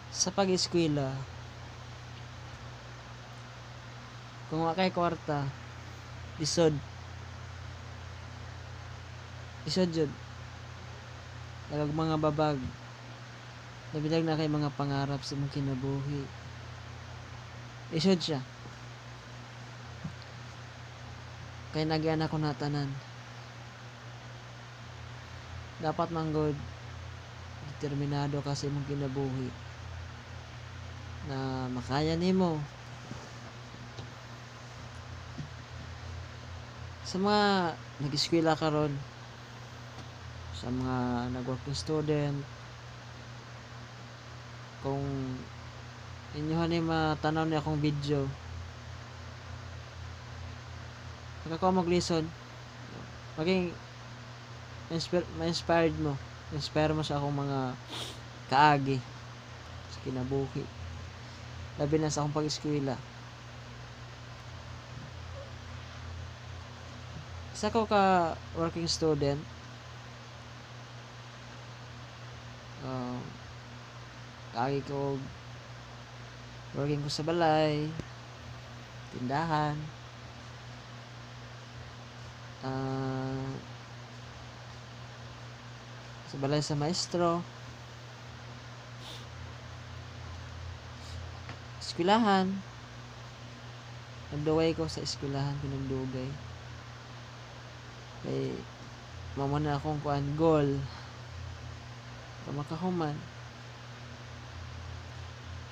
Sa pag-eskwela, kung wa kay kwarta, lisod. Lisod jud. Dagag mga babag. Labi na kay mga pangarap sa imong kinabuhi. Lisod siya. Kay nagyan ako na tanan. Dapat manggod determinado ka sa imong kinabuhi na makaya nimo. Sa mga nag-eskwela karon, sa mga nag-working student, kung inyohan ni matanaw ni akong video, makakuha mo og lesson, maging ma-inspired mo, inspire mo sa akong mga kaagi sa kinabuhi, labi na sa akong pag-eskwela. Isa ko ka working student, kaagi ko working ko sa balay, tindahan, sa balay sa maestro, eskwelahan. Nagdugay ko sa eskwelahan, pinagdugay. Kay mao na akong kuan goal para makahuman.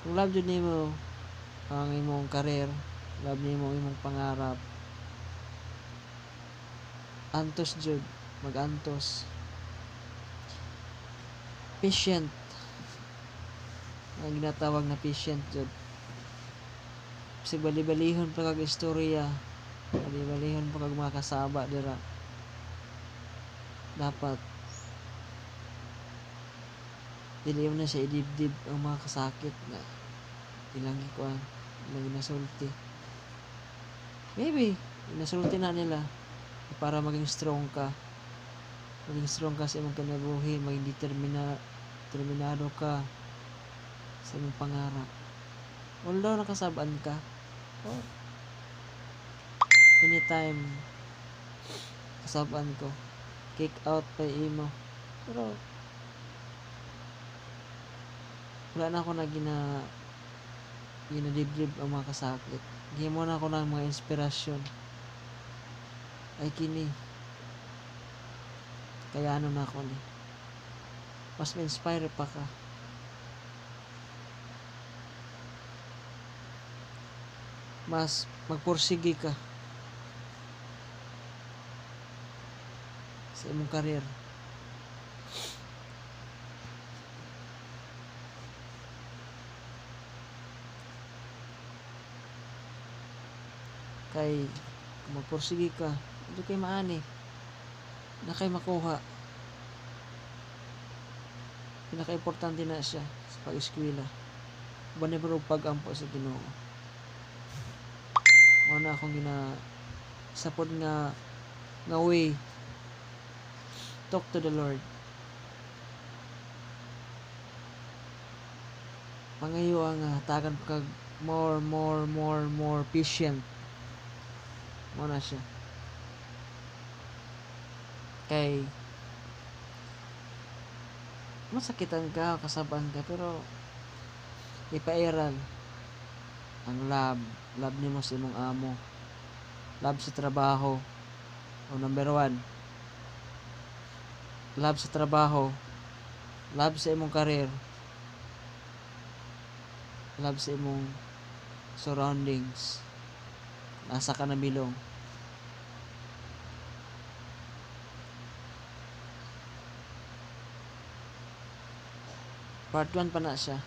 Kung love jud nimo ang imong career, love nimo ang imong pangarap, antos jud, magantos. Patient. Ang ginatawag na patient jud. Bisag bali-balihon pa kag istorya, bali-balihon pa kag mga kasaba dira. Dapat dili mo na siya idibdib ang mga kasakit na ilang gikuan, ilang ginasulti. Maybe ginasulti na nila para maging strong ka. Maging strong ka sa imong kinabuhi, maging determinado ka sa imong pangarap. Although nakasab-an ka, oh, anytime kasab-an ko, kick out pa imo. Pero wala na ako na ginadibdib ang mga kasakit. Gihimo na ako ng mga inspirasyon. Ay kini, kaya ano na ako ni. Mas ma-inspire pa ka. Mas magpursige ka sa imong karir. Kay kung magpursige ka, hindi kay maani, na kay makuha. Pinaka-importante na siya sa pag-eskwela. Uban ni pero pag-ampo sa Ginoo. Mao na akong gina sapod nga way. Talk to the Lord. Pangayo ang hatagan kag more, more, more, more patient. Mao na siya. Kay masakitan ka, kasabaan ka, pero ipairal ang love. Love nimo sa imong amo. Love sa trabaho. O number 1, love sa trabaho, love sa imong career, love sa imong surroundings. Nasa ka na bilong. Part 1 pa na siya.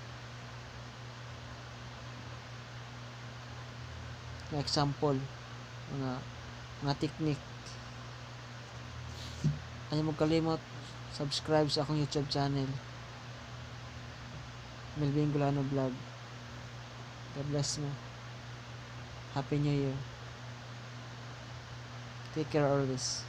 Mga example, mga technique. Ayaw mo kalimot, subscribe sa akong YouTube channel, Melvin Gulano Vlog. God bless mo. Happy New Year. Take care always.